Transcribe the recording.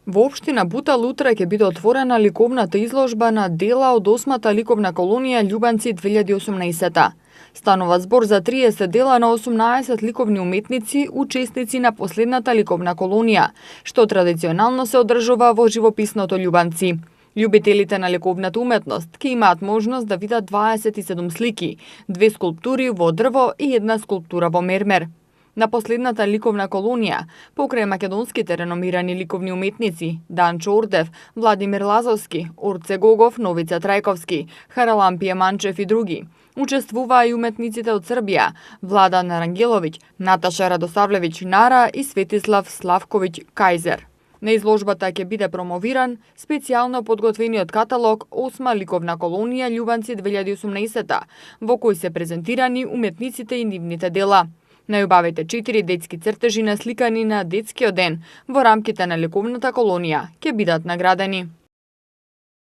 Во општина Бутал утре ќе биде отворена ликовната изложба на дела од 8-та ликовна колонија Љубанци 2018. Станува збор за 30 дела на 18 ликовни уметници, учесници на последната ликовна колонија, што традиционално се одржува во живописното Љубанци. Љубителите на ликовната уметност ќе имаат можност да видат 27 слики, 2 скулптури во дрво и една скулптура во мермер. На последната ликовна колонија, покрај македонските реномирани ликовни уметници Данчо Ордев, Владимир Лазовски, Орце Гогов, Новица Трајковски, Харалампија Манчев и други, учествуваа и уметниците од Србија Владан Рангеловиќ, Наташа Радосавлевиќ Нара и Светислав Славковиќ Кајзер. На изложбата ќе биде промовиран специјално подготвениот каталог 8 ликовна колонија Љубанци 2018, во кој се презентирани уметниците и нивните дела. Најубавите 4 детски цртежи насликани на детскиот ден во рамките на ликовната колонија ќе бидат наградени.